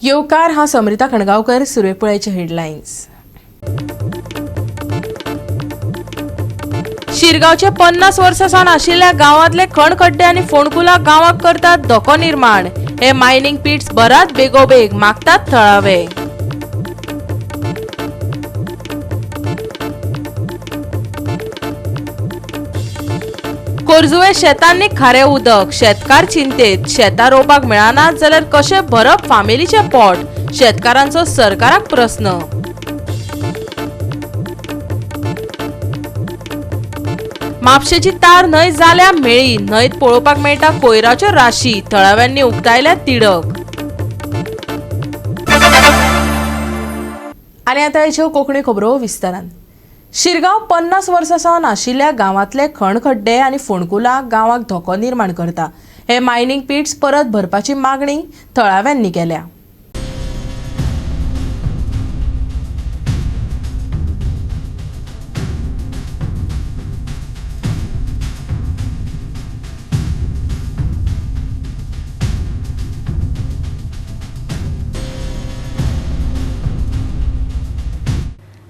येवकार. हांव समरिता खणगांवकर. सुरवेक पळयाचे हेडलायन्स. शिरगांवचे 50 वर्सां सावन आशिल्ल्या गांवांतले खणखड्डे आनी फोंडकुलां गांवाक करतात धोको निर्माण. हे मायनिंग पिट्स भरात बेगोबेग, मागतात थळावे. खोर्जुवे शेतांनी खारें उदक, शेतकार चिंतेत. शेतां रोवपाक मेळना जाल्यार कशें भरप फामिलीचें पोट, शेतकारांचो सरकाराक प्रस्न. म्हापशेची तार न्हंय जाल्या मेळी, न्हंयत पळोवपाक मेळटा कोयराच्यो राशी, थळाव्यांनी उक्तायल्या तिडक. आनी आतां हेच्यो कोंकणी खबरो विस्तारान. शिरगांव 50 वर्सां सावन आशिल्ल्या गांवांतले खणखड्डे आनी फोंडकुलां गांवाक धोको निर्माण करता. हे मायनिंग पिट्स परत भरपाची मागणी थळाव्यांनी केल्या.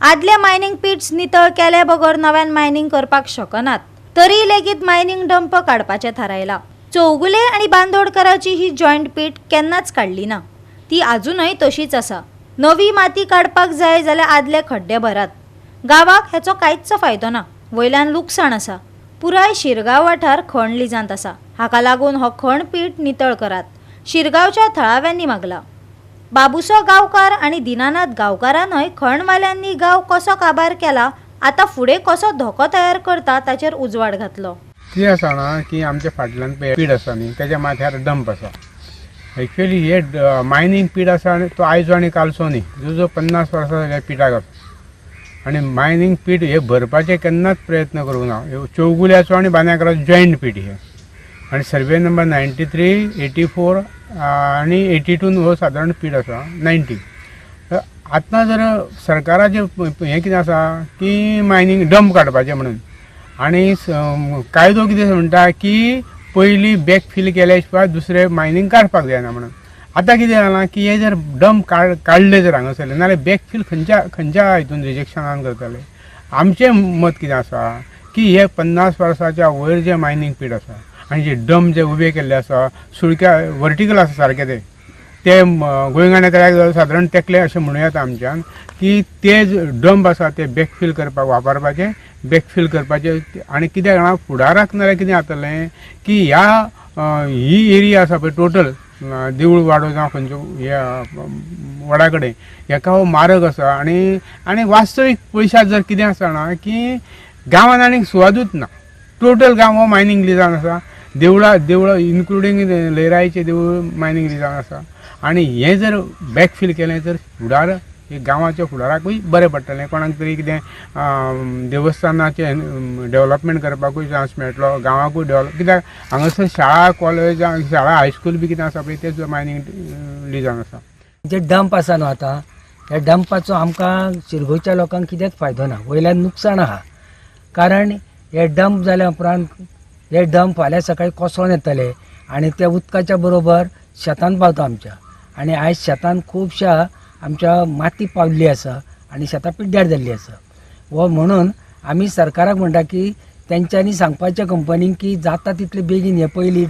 आदले मायनिंग पिट्स नितळ केले बगर नव्यान मायनिंग करपाक शकनात, तरी लेगीत मायनिंग डंप काडपाचें थारायलां. चौगुले आनी बांदोडकराची ही जॉयंट पीट केन्नाच काडली ना, ती आजुनय तशीच आसा. नवी माती काडपाक जाय जाल्यार आदले खड्डे भरात. गांवाक हेचो कांयच फायदो ना, वयल्यान लुकसाण आसा. पुराय शिरगांव वाठार खण लिजांत आसा. हाका लागून हो खण पीट नितळ करात, शिरगांवच्या थळाव्यांनी मागला. बाबुसो गांवकार आनी दिनानाथ गांवकारानय खणवाल्यांनी गांव कसो काबार केला, आतां फुडें कसो धोको तयार करता ताचेर उजवाड घातलो. कितें आसा जाणा की आमच्या फाटल्यान पळय पीड आसा न्ही, तेज्या माथ्यार डंप आसा. एक्चुअली हे मायनींग पीड आसा आनी तो आयचो आनी कालचो न्ही, जो जो 50 वर्सां जाल्या पिठाक आसा. आनी मायनींग पीठ हे भरपाचे केन्नाच प्रयत्न करूंक ना. चौगुल्याचो आनी बांद्याकराचो जॉयंट पीठ हे आनी सर्वे नंबर 93, 84 आनी 82 हो सादारण पीठ आसा 90. आतां जर सरकाराचें हें कितें आसा की मायनींग डंप काडपाचें म्हणून, आनी कायदो कितें म्हणटा की पयलीं बॅक फील केल्या शिवाय दुसरें मायनींग काडपाक जायना म्हणून. आतां कितें जालां की हे जर डंप काडले जर हांगासरले नाल्यार बॅक फील खंयच्या खंयच्या हितून रिजेक्शनान करतले. आमचें मत कितें आसा की हे 50 वर्साच्या वयर जे मायनींग पीठ आसा आनी जे डंप जे उबे केल्ले आसा, सुळक्या वर्टिकल आसा सारके, ते ते गोंयगाण्या तळ्याक सादारण तेकले अशें म्हणूं येता आमच्यान की ते डंप आसा ते बॅकफील करपाक वापरपाचे, बॅकफील करपाचे. आनी कितें जाणा, फुडाराक नाल्यार कितें जातलें की ह्या ही एरिया आसा पळय टोटल देवूळ वाडो जावं खंयचो ह्या वडा कडेन हेका हो मारग आसा. आनी आनी वास्तवीक पयशात जर कितें आसा जाणा की गांवांत आनीक सुवातूच ना. टोटल गांव हो मायनींग लिजान आसा. देवळां देवळां इन्क्लुडींग लयराईचें देवूळ मायनींग लिजान आसा. आनी हें जर बॅकफील केलें तर फुडार हे गांवाच्या फुडाराकूय बरें पडटलें. कोणाक तरी कितें देवस्थानाचें डेवलपमेंट करपाकूय चान्स मेळटलो, गांवाकूय डेवलप. कित्याक हांगासर शाळा कॉलेज, शाळा हायस्कूल बी कितें आसा पळय तें सुद्दां मायनींग लिजान आसा. जे डंप आसा न्हू आतां, ह्या डंपाचो आमकां शिरगोवच्या लोकांक कितेंच फायदो ना, वयल्यान नुकसाण आहा. कारण हे डंप जाल्या उपरांत हे डंप फाल्यां सकाळीं कोसळोन येतले आनी त्या उदकाच्या बरोबर शेतान पावता आमच्या. आनी आयज शेतान खुबश्या आमच्या माती पावल्ली आसा आनी शेतां पिड्ड्यार जाल्ली आसा. हो म्हणून आमी सरकाराक म्हणटा की तेंच्यांनी सांगपाचें कंपनीक की जाता तितले बेगीन हे पयलीं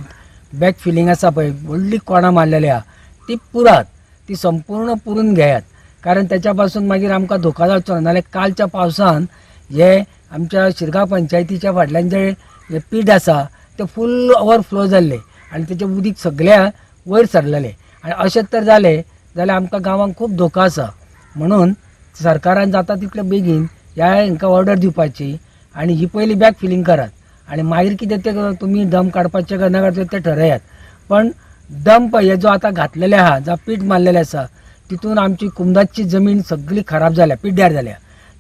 बॅक फिलींग आसा पळय, व्हडली कोणां मारलेली आहा ती पुरात, ती संपूर्ण पुरून घेयात. कारण तेच्या पासून मागीर आमकां धोका जावचो ना. नाल्यार कालच्या पावसान हे आमच्या शिरगांव पंचायतीच्या फाटल्यान जे पीठ आसा ते फूल ओवरफ्लो जाल्ले आनी तेचें उदीक सगळ्या वयर सरलेलें. आनी अशें तर जालें जाल्यार आमकां गांवांक खूब धोको आसा. म्हणून सरकारान जाता तितले बेगीन ह्या हांकां ऑर्डर दिवपाची आनी ही पयली बॅक फिलींग करात आनी मागीर कितें तें तुमी डंप काडपाचें काय ना काडपाचें तें ठरयात. पण डंप हे जो आतां घातलेले आहा, जावं पीठ मारलेलें आसा, तितून आमची कुमदाची जमीन सगळी खराब जाल्या, पिड्ड्यार जाल्या.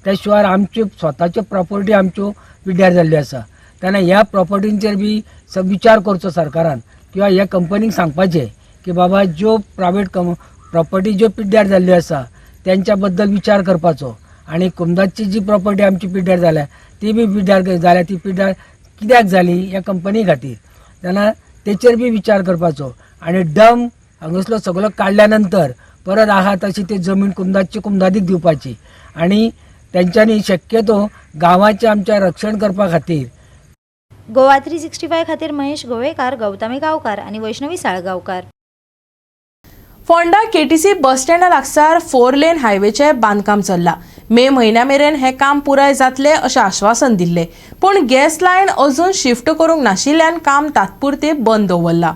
त्या शिवाय आमच्यो स्वताच्यो प्रॉपर्टी आमच्यो पिड्ड्यार जाल्ल्यो आसा. तेन्ना ह्या प्रॉपर्टींचेर बी विचार करचो सरकारान किंवा ह्या कंपनीक सांगपाचें की बाबा ज्यो प्रायवेट प्रॉपर्टी ज्यो पिड्ड्यार जाल्ल्यो आसा तेंच्या बद्दल विचार करपाचो. आनी कुमदाची जी प्रॉपर्टी आमची पिड्ड्यार जाल्या ती बी पिड्ड्यार जाल्या, ती पिड्ड्यार कित्याक जाली ह्या कंपनी खातीर, तेन्ना तेचेर बी विचार करपाचो. आनी डंप हांगासलो सगळो काडल्या नंतर परत आहा तशी ती जमीन कुमदादची कुमदादीक दिवपाची आनी तेंच्यांनी शक्यतो गांवाचें आमच्या रक्षण करपा खातीर. गोवा 365 खातीर महेश गोवेकार, गौतमी गांवकार आनी वैष्णवी साळगांवकार. फोंडा केटीसी बस स्टँडा लागसार 4 लेन हायवेचें बांदकाम चल्लां. मे म्हयन्या मेरेन हें काम पुराय जातलें अशें आश्वासन दिल्लें, पूण गॅस लायन अजून शिफ्ट करूंक नाशिल्ल्यान काम तात्पुरतें बंद दवरलां.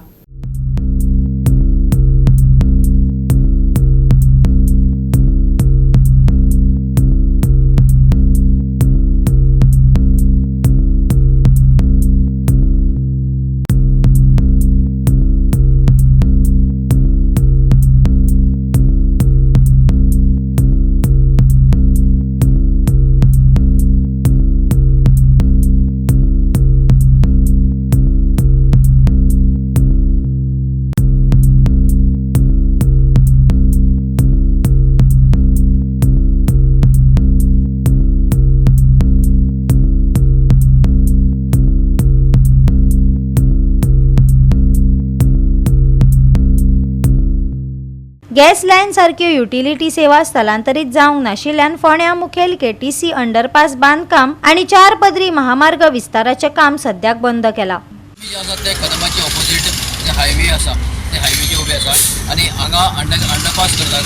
गॅस लायन सारक्यो युटिलिटी सेवा स्थलांतरीत जावंक नाशिल्ल्यान फोंड्या मुखेल केटीसी अंडरपास बांदकाम आनी 4 पदरी महामार्ग विस्ताराचें काम सद्याक बंद केलां. जे आसा ते कदमाचे ऑपोजीट जे हायवे आसा ते हायवेचे उबे आसा आनी हांगा अंडरपास करतात.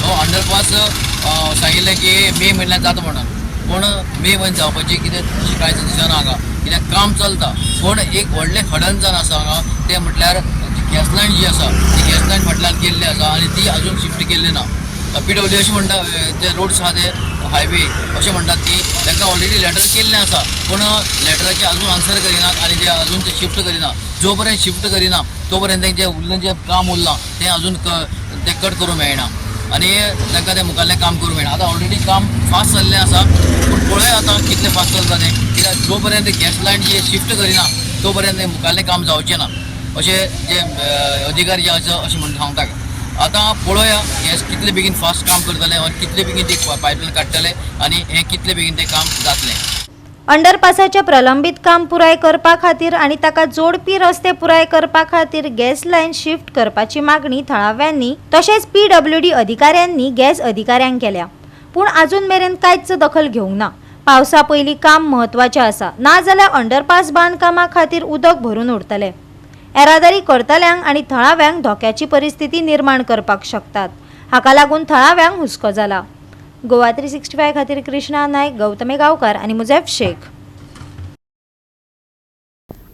हो अंडरपास सांगिल्लें की मे म्हयन्यात जाता म्हणून, पूण मे म्हयन्यात जावपाची कितें अशें कांयच दिसना हांगा, कित्याक काम चलता. पूण एक व्हडलें खडन जावन आसा हांगा, तें म्हटल्यार गॅस लायन जी आसा ती गॅस लायन फाटल्यान गेल्ली आसा आनी ती अजून शिफ्ट केल्ली ना. पी डब्ल्यू अशें म्हणटा, जे रोड्स आहा ते हायवे अशें म्हणटात की तांकां ऑलरेडी लॅटर केल्लें आसा, पूण लॅटराचे अजून आन्सर करिनात आनी ते अजून ते शिफ्ट करिना. जो पर्यंत शिफ्ट करिना तो पर्यंत तेंचें उरलें जें काम उरलां तें अजून तें कट करूंक मेळना आनी तांकां तें मुखारलें काम करूंक मेळना. आतां ऑलरेडी काम फास्ट चल्लें आसा, पूण पळय आतां कितलें फास्ट चलता तें, कित्याक जो पर्यंत गॅस लायन जी शिफ्ट करिना तो पर्यंत मुखारलें काम जावचें ना अशें जे अधिकारी जे आसा अशें म्हणून सांगता. आतां पळोवया गॅस कितले बेगीन फास्ट काम करतले आनी कितले बेगीन ते पायपलायन काडटले आनी हें कितले बेगीन तें काम जातलें. अंडरपासाचें प्रलंबीत काम पुराय करपा खातीर आनी ताका जोडपी रस्ते पुराय करपा खातीर गॅस लायन शिफ्ट करपाची मागणी थळाव्यांनी तशेंच पीडब्ल्यूडी अधिकाऱ्यांनी गॅस अधिकाऱ्यांक केल्या, पूण आजून मेरेन कांयच दखल घेवंक ना. पावसा पयलीं काम म्हत्वाचें आसा, नाजाल्यार अंडरपास बांदकामा खातीर उदक भरून उरतलें. येरादारी करतल्यांक आनी थळाव्यांक धोक्याची परिस्थिती निर्माण करपाक शकतात. हाका लागून थळाव्यांक हुस्को जाला. गोवा 365 खातीर कृष्णा नायक, गौतमी गांवकार आनी मुजैफ शेख.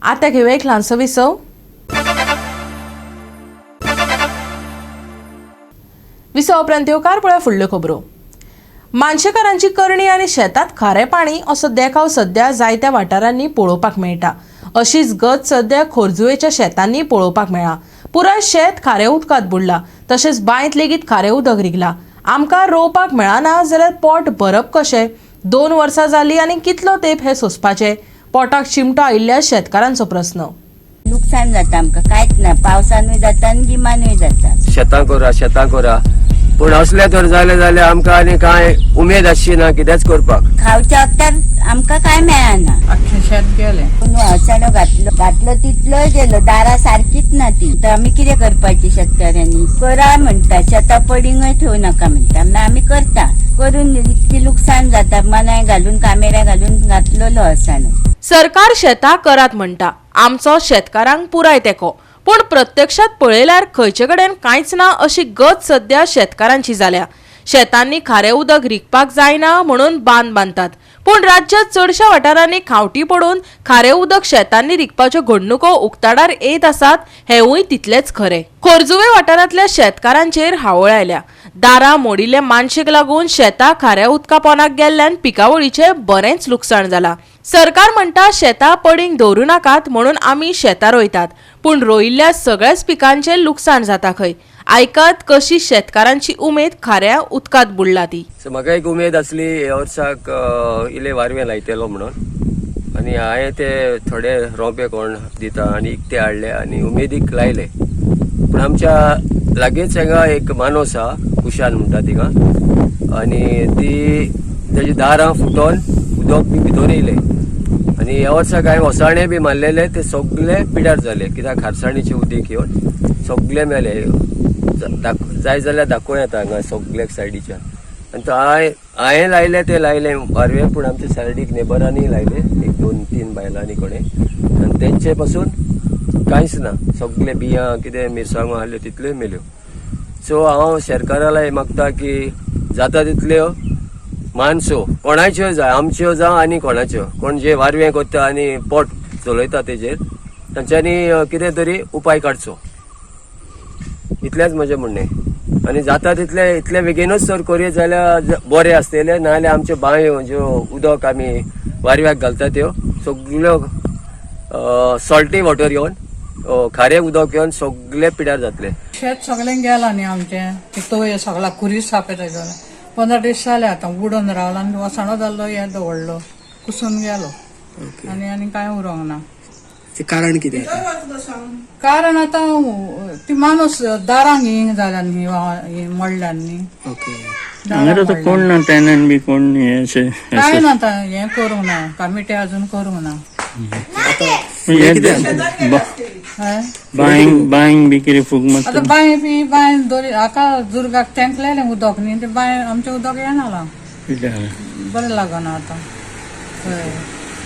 आतां घेवया एक ल्हानसो विसव. विसव उपरांत येवकार पळया फुडल्यो खबरो. मानशेकारांची करणी आनी शेतांत खारें पाणी असो देखाव सद्या जायत्या वाठारांनी पळोवपाक मेळटा. अशीच गत सद्या खोर्जुवेच्या शेतांनी पळोवपाक मेळ्ळा. पुराय शेत खारें उदकांत बुडलां, तशेंच बांयत लेगीत खारें उदक रिगलां. आमकां रोवपाक मेळना जाल्यार पोट भरप कशें? 2 वर्सां जालीं आनी कितलो तेंप हें सोंसपाचें? पोटाक चिमटो आयिल्ल्या शेतकारांचो प्रस्न. नुकसान जाता आमकां, कांयच ना. पावसानूय जाता आनी गिमानूय जाता. शेतां करा शेतां करा, पूण असलें तर जालें जाल्यार आमकां आनी कांय उमेद आसची ना कितेंच करपाक. खावच्या वखदार आमकां कांय मेळना. अख्खें शेत गेलें. अळसाणो घातलो घातलो तितलोय गेलो, दारां सारकीच ना ती. तर आमी कितें करपाची शेतकऱ्यांनी? करा म्हणटा, शेतां पडिंगय ठेवू नाका म्हणटा. मागीर आमी करता, करून इतकी लुकसाण जाता. मनाय घालून कामेऱ्या घालून घातलेलो अळसाणो. सरकार शेतां करात म्हणटा, आमचो शेतकारांक पुराय तेंको, पूण प्रत्यक्षात पळयल्यार खंयचे कडेन कांयच ना अशी गत सद्या शेतकारांची जाल्या. शेतांनी खारें उदक रिगपाक जायना म्हणून बांद बांदतात, पूण राज्यांत चडश्या वाठारांनी खावटी पडून खारें उदक शेतांनी रिगपाच्यो घडणुको उक्ताडार येत आसात हेंवूय तितलेंच खरें. खोर्जुवे वाठारांतल्या शेतकारांचेर हावळ आयल्या. दारां मोडिल्ले मानशेक लागून शेतां खाऱ्या उदका पोनाक गेल्ल्यान पिकावळीचें बरेंच लुकसाण जालां. सरकार म्हणटा शेतां पडींग दवरूं नाकात म्हणून आमी शेतां रोयतात, पूण रोयिल्ल्या सगळ्याच पिकांचें लुकसाण जाता खंय. आयकात कशी शेतकारांची उमेद खाऱ्या उदकांत बुडला ती. सो म्हाका एक उमेद आसली ह्या वर्साक इल्लें वारवें लायतलो म्हणून, आनी हांवें ते थोडे रोंपे कोण दिता आनी इकते हाडले आनी उमेदीक लायले. पूण आमच्या लागींच हांगा एक मानोस आहा, कुशान म्हणटा तिका, आनी ती तेजी दारां फुटोन उदक बी भितर येयलें. आनी ह्या वर्सा कांय वसाणे बी मारलेले ते सगळे पिड्यार जाले कित्याक खारसाणीचें उदीक येवन सगळे मेले. जाय जाल्यार दाखोवं येता हांगा सगळ्या सायडीच्यान. आनी तो हांवें लायले ते लायले वारवे, पूण आमच्या सायडीक नेबरांनी लायले 1 2 3 बायलांनी कोणें, आनी तेंचे पासून कांयच ना, सगळे बियां कितें मिरसांगो आहल्यो तितल्यो मेल्यो. सो हांव सरकाराला मागता की जाता तितल्यो मानसो कोणाच्यो जाय, आमच्यो जावं आनी कोणाच्यो, कोण जे वारवें करता आनी पोट चलयता तेजेर तांच्यांनी कितें तरी उपाय काडचो, इतलेंच म्हजें म्हणणें. आनी जाता तितले इतले बेगीनूच जर करीत जाल्यार बरें आसतलें, नाजाल्यार आमच्यो बांयो ज्यो उदक आमी वारव्याक घालता त्यो सगल्यो सॉल्टी वॉटर येवन खारें उदक येवन सगळे पिड्यार जातले. शेत सगळें गेलां न्ही आमचें, तोय सगळा खुरीस सापेत जाला. 15 दीस जाले आतां बुडोन रावला आनी वसाणो जाल्लो येदो व्हडलो कुसून गेलो आनी आनी कांय उरोंक ना. कारण कितें? कारण आतां ती माणूस दारांक हिंग जाल्या न्ही, मोडल्यान न्ही. हांगा आतां कोण ना, टेनंट बी कोण हे अशें कांय ना, आतां हें करूंक ना, कमिटी अजून करूंक ना. बांयंग बांयंग बी कितें फूग मारता आतां बांय बी बांय दोरी हाका दुर्गाक तेंकलेलें उदक न्ही, तें बांय आमचें उदक येना, बरें लागना आतां. हय,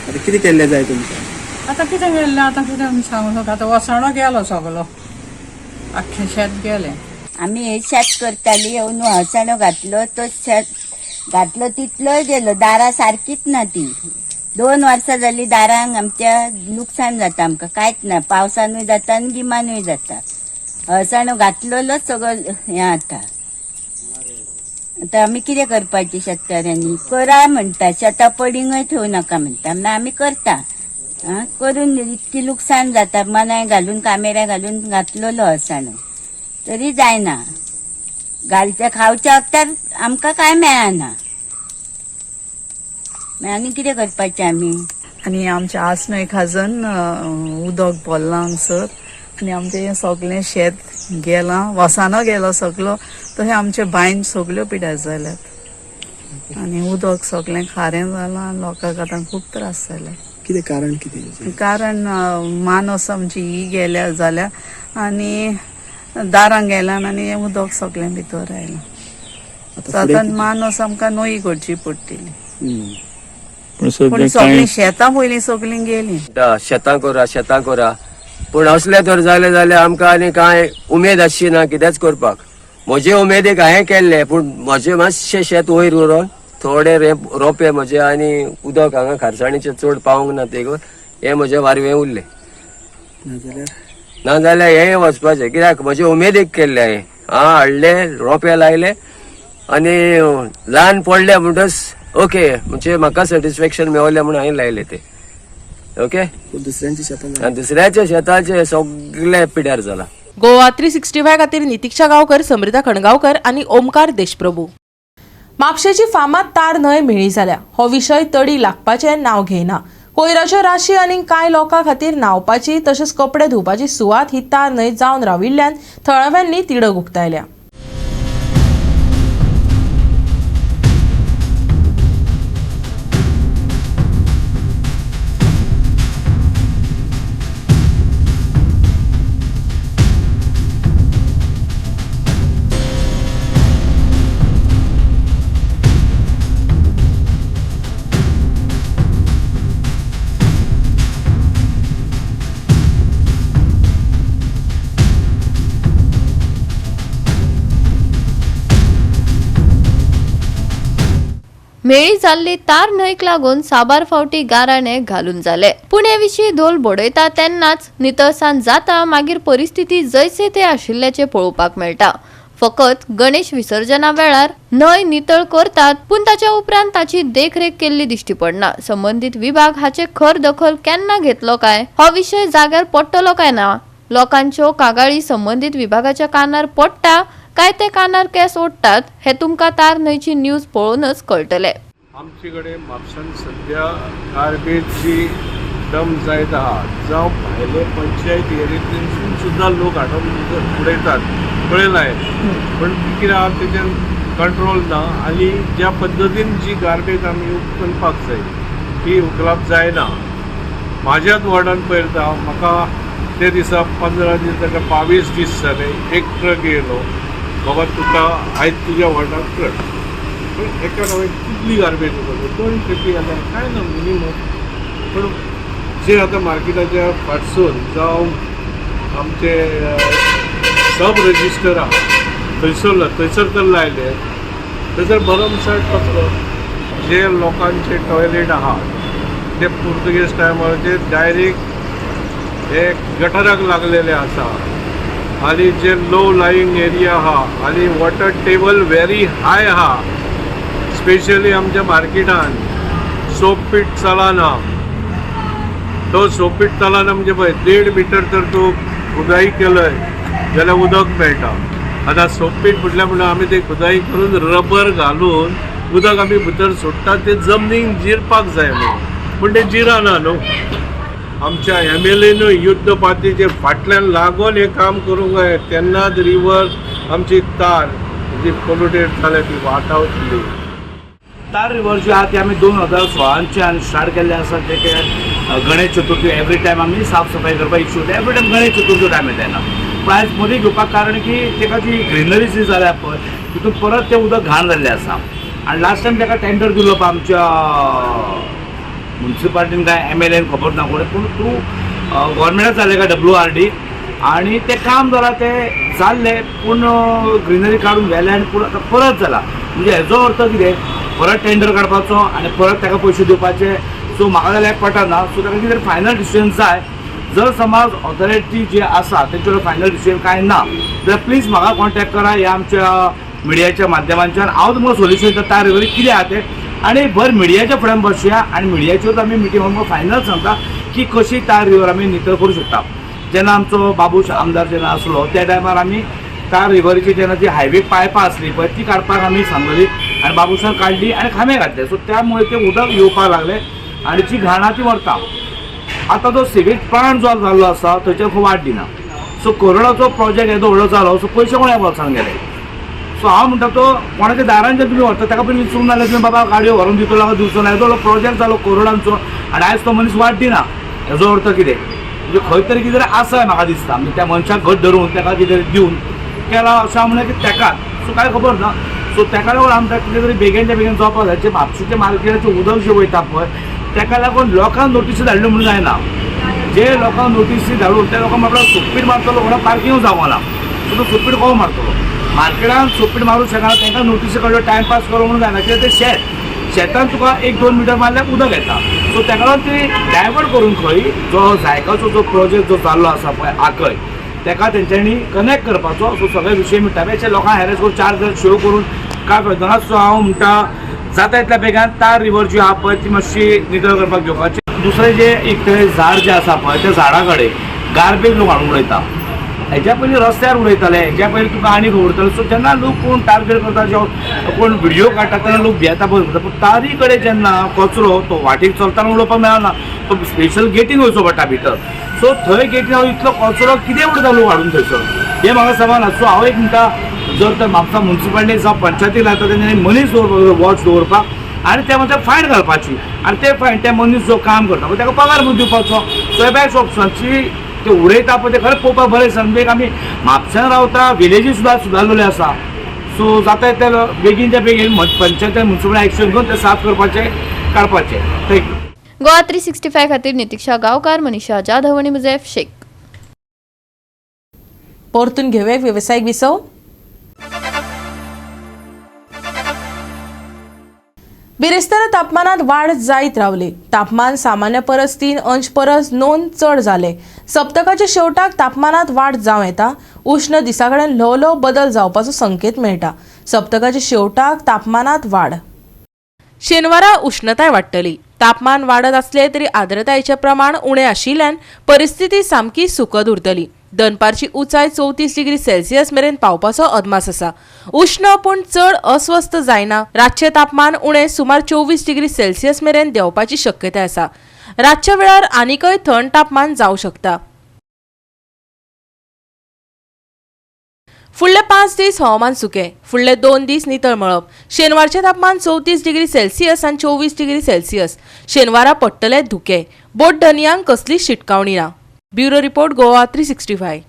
आतां कितें केल्लें जाय तुमकां? आतां कितें केल्लें, आतां कितें सांगू शकता, आतां वसाणो गेलो सगलो, आख्खें शेत गेलें. आमी हे शेत करताली, येवन हळसाणो घातलो तो शेत घातलो तितलोय गेलो, दारां सारकीच ना ती. 2 वर्सां जाली दारांक आमच्या लुकसाण जाता, आमकां कांयच ना, पावसानूय जाता आनी गिमानूय जाता. हळसाणो घातलेलोच सगळो हें आता. आतां आमी कितें करपाचें शेतकऱ्यांनी? करा म्हणटा, शेतां पडिंगय ठेवू नाका म्हणटा, मागीर आमी करता. करून इतकी लुकसाण जाता, मनाय घालून कामेऱ्या घालून घातलेलो हळसाणो तरी जायना, घालच्या खावच्या वखदार आमकां कांय मेळना, मागीर आनी कितें करपाचें आमी? आनी आमच्या आसनय खाजन उदक भरलां हांगसर आनी आमचें हें सगळें शेत गेलां, वसानो गेलो सगलो, तशें आमचे बांयन सगल्यो पिड्यार जाल्यात आनी उदक सगळें खारें जालां, लोकांक आतां खूब त्रास जाले. कितें कारण कितें? कारण मानस आमची ही गेल्या जाल्या आनी दारां गेल्यान आनी हें उदक सगळें भितर आयलां. आतां मानस आमकां नवी करची पडटली. पूण सगळीं शेतां पयलीं सगळीं गेलीं. शेतां करा शेतां करा, पूण असलें तर जालें जाल्यार आमकां आनी कांय उमेद आसची ना कितेंच करपाक. म्हजे उमेदीक हांवें केल्लें, पूण म्हजें मातशें शेत वयर उरोन थोडे रोंपे म्हजे आनी उदक हांगा खारसाणीचें चड पावूंक ना, ते हें म्हजें वारवें उरलें, नाजाल्यार हें वचपाचें कित्याक म्हजे उमेदीक केल्लें हांवें. हांव हाडले रोंपे लायले आनी ल्हान पडले म्हणटच ओके, म्हणजे म्हाका सॅटिस्फॅक्शन मेवलें म्हणून हांवें लायले ते. ओके, दुसऱ्याच्या शेताचे सगळे पिड्यार जाला. गोवा 365 खातीर नितिक्षा गांवकर, समृता खणगांवकर आनी ओमकार देशप्रभू. म्हापशेची फामाद तार न्हंय म्हेळी जाल्या. हो विशय तडी लागपाचें नांव घेयना. कोयराच्यो राशी आनी कांय लोकां खातीर न्हांवपाची तशेंच कपडे धुवपाची सुवात ही तार न्हंय जावन राविल्ल्यान थळाव्यांनी तिडक उक्तायल्या. मेळी जाल्ली तार न्हंयक लागून साबार फावटी गाराणे घालून जाले. पूण हे विशीं धोल बडयता तेन्नाच नितळसाण जाता, मागीर परिस्थिती जैसे ते आशिल्ल्याचें पळोवपाक मेळटा. फकत गणेश विसर्जना वेळार न्हंय नितळ करतात, पूण ताच्या उपरांत ताची देखरेख केल्ली दिश्टी पडना. संबंदीत विभाग हाचे खर दखल केन्ना घेतलो काय, हो विशय जाग्यार पडटलो काय ना, लोकांच्यो कागाळी संबंदीत विभागाच्या कानार पडटा काय ते कानार केस ओडटात हे तुमकां तार न्हंयची न्यूज पळोवनच कळटले. आमचे कडेन म्हापशान सद्या गार्बेजची डंप जायत आहा, जावं भायले पंचायत एरियेंतसून सुद्दां लोक हाडून उडयतात पळयलां हांवें, पण कितें आहा तेजेर कंट्रोल ना आनी ज्या पद्दतीन जी गार्बेज आमी उखलपाक जाय ती उखलप जायना. म्हाज्याच वॉर्डान पळयता म्हाका ते दिसा 15 दीस ताका 22 दीस जाले एक ट्रक येयलो बाबा तुका आयज तुज्या वॉर्डान ट्रक पूण एका हांवें कितली गार्बेज उखल्ली 2 खेपी जाल्यार कांय ना मिनिमम. पूण जे आतां मार्केटाच्या फाटसून जावं आमचे सब रजिस्टर आहा थंयसर थंयसर तर लायले थंयसर भरमसाठ कचरो. जे लोकांचे टॉयलेट आहा ते पुर्तुगेज टायमार डायरेक्ट हे गटराक लागलेले आसा आनी जे लो लाईंग एरिया आहा आनी वॉटर टेबल व्हेरी हाय आहा. स्पेशली आमच्या मार्केटान सोप पीट चलना, तो सोप पीट चलना म्हणजे पळय 1.5 मिटर तर तूं खुदाई केलंय जाल्यार उदक मेळटा. आतां सोप पीट म्हटल्यार म्हणून आमी ते खुदाई करून रबर घालून उदक आमी भितर सोडटा ते जमनीन जिरपाक जाय म्हणून, पूण ते जिरना न्हू. आमच्या एम एल एनूय युद्ध पातीचेर फाटल्यान लागून हें काम करूंक जाय तेन्नाच रिवर आमची तार जी पोल्युटेड जाल्या ती वाटावतली. तार रिवर जी आहा ती आमी 2016च्यान स्टार्ट केल्ले आसा. ते गणेश चतुर्थी एवरी टायम आमी साफ सफाई करपाक इच्छूक होता. Every time Ganesh Chaturthi time येता तेन्ना. पूण आयज मदीं घेवपाक कारण की तेका जी ग्रिनरी जी जाल्या पळय तितून परत तें उदक घाण जाल्लें आसा. आनी लास्ट टायम तेका टेंडर दिलो पळय आमच्या मुन्सिपालिटीन काय एम एल एन खबर ना कोण, पूण थ्रू गोवोरमेंटाक जालें काय WRD आनी तें काम जालां तें जाल्लें, पूण ग्रिनरी काडून व्हेलें आनी पूण आतां परत जालां. म्हणजे हेजो अर्थ कितें, परत टेंडर काडपाचो आनी परत ताका पयशे दिवपाचे. सो म्हाका जाल्यार पटना. सो ताका कितें फायनल डिसिजन जाय. जर समज ऑथॉरिटी जी आसा तेंचे कडेन फायनल डिसिजन कांय ना जाल्यार प्लीज म्हाका कॉन्टेक्ट करा ह्या आमच्या मिडियाच्या माध्यमांच्यान. हांव तुमकां सोल्युशन दिता तार रिवरी कितें आहा तें, आनी भर मिडियाच्या फुड्यान बसया आनी मिडियाचेरूच आमी मिटींग आमकां फायनल सांगता की कशी तार रिवर आमी नितळ करूं शकता. जेन्ना आमचो बाबूश आमदार जेन्ना आसलो त्या टायमार आमी तार रिवरीची जेन्ना ती हायवे पायपां आसली पळय ती काडपाक आमी सांगलेली आनी बाबूशान काडली आनी खांबे घातले. सो त्यामुळे तें उदक येवपाक लागलें आनी जी घाण आहा ती व्हरता. आतां जो सिवीक प्लांट जो जाल्लो आसा थंयच्यान खूब वाट दिना. सो करोडाचो प्रोजेक्ट येदो व्हडलो जालो, सो पयशे कोणा बोल्सान गेले. सो हांव म्हणटा तो कोणाच्या दारान जर तुमी व्हरता ताका पयलीं विचारूंक नाल्यार तुमी बाबा गाडयो व्हरून दितलो काय दिवचो ना. येदो व्हडलो प्रोजेक्ट जालो करोडांचो आनी आयज तो मनीस वाट दिना. हेजो अर्थ कितें, म्हणजे खंय तरी कितें तरी आसा म्हाका दिसता. म्हणजे त्या मनशाक घट धरून ताका कितें तरी दिवन केला अशें हांव म्हणटा की ताकाच. सो कांय खबर ना. सो ताका लागून आमकां कितें तरी बेगीनच्या बेगीन जावपाक जाय. जे म्हापशेंचे मार्केटाचें उदक जें वयता पळय ताका लागून लोकांक नोटीसी धाडल्यो म्हणून जायना. जे लोकांक नोटीसी धाडून त्या लोकांक बाबडो सोपीट मारतलो, कोणा पार्किंग जावना. सो तो सोपीट कसो मारतलो, मार्केटान सोपीट मारूंक शकना. तांकां नोटीसी काडल्यो टायमपास करो म्हणून जायना. कित्याक तें शेत, शेतान तुका 1-2 मिटर मारल्यार उदक येता. सो ताका लागून ती डायवर्ट करून खंय जो जायकाचो जो प्रोजेक्ट जो जाल्लो आसा पळय आकय ताका तेंच्यांनी कनेक्ट करपाचो. सो सगळे विशय म्हणटा अशे लोकांक हॅरेस करून 4 जण शो करून काय फायदो ना. सो हांव म्हणटा जाता इतल्या बेगान तार रिवर जी आहा पळय ती मातशी नितळ करपाक घेवपाची. दुसरें जे एक थंय झाड जें आसा पळय त्या झाडा कडेन गार्बेज लोक हाडून उडयता. हेज्या पयलीं रस्त्यार उडयताले, हेज्या पयलीं तुका आनी खंय उरताले. सो जेन्ना लोक कोण टार्गेट करता, जेन्ना कोण व्हिडियो काडटा तेन्ना लोक भियेता पळय. पूण तारी कडेन जेन्ना कचरो तो वाटेक चलतना उडोवपाक मेळना, तो स्पेशल गेटीन वयचो पडटा भितर. सो थंय गेटीन हांव इतलो कचरो कितें उडयता लोक हाडून थंयसर, हें म्हाका समजना. सो हांव एक म्हणटा जर तर म्हापसा मुन्सिपालिटी जावं पंचायती लायता तेंच्यांनी मनीस दवरपाक, वॉच दवरपाक आनी त्या मनशाक फायन घालपाची आनी ते फायन त्या मनीस जो काम करता पळय ताका पगार म्हूण दिवपाचो. सो हे बेस्ट ऑप्शन की ते उडयता पळय ते खरें पळोवपाक बरें दिसना. म्हणजे आमी म्हापश्यान रावता, विलेजी सुद्दां सुदारलेले आसा. सो जाता तितल्या बेगीनच्या बेगीन पंचायत मुन्सिपालिटी एक्शन घेवन ते साफ करपाचे काडपाचे. Thank you. Goa 365 खातीर नितिक्षा गांवकार, मनीषा जाधव आनी मुजैफ शेख. परतून घेवया वेवसायीक विसव. बिरेस्तारा तापमानात वाड जायत रावली. तापमान सामान्य परस 3 अंश परस नोंद चड जाले. सप्तकाच्या शेवटाक तापमानात वाड जावं येता. उश्ण दिसा कडेन ल्हव ल्हव बदल जावपाचो संकेत मेळटा. सप्तकाच्या शेवटाक तापमानात वाड. शेनवारा उश्णताय वाडटली. तापमान वाडत असले तरी आर्द्रतायेचें प्रमाण उणें आशिल्ल्यान परिस्थिती सामकी सुकत उरतली. दनपारची उंचाय 34 डिग्री सेल्सियस मेरेन पावपाचो अदमास आसा. उश्ण पूण चड अस्वस्थ जायना. रातचें तापमान उणें सुमार 24 डिग्री सेल्सियस मेरेन देंवपाची शक्यताय आसा. रातच्या वेळार आनीकय थंड तापमान जावं शकता. फुडले 5 दीस हवामान सुकें, फुडले 2 दीस नितळ मळब. शेनवारचें तापमान 34 डिग्री सेल्सियस आनी 24 डिग्री सेल्सियस. शेनवारा पडटले धुकें. बोट धनयांक कसलीच शिटकावणी ना. Bureau report, Goa 365.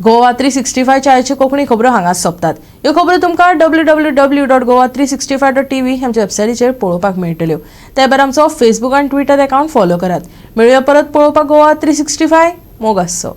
Goa 365च्या आयच्यो कोंकणी खबरो हांगाच सोंपतात. ह्यो खबरो तुमकां www.goa365.tv आमच्या वेबसायटीचेर पळोवपाक मेळटल्यो. ते भायर आमचो फेसबूक आनी ट्विटर अकावंट फॉलो करात. मेळुया परत पळोवपाक गोवा 365. मोग आसचो.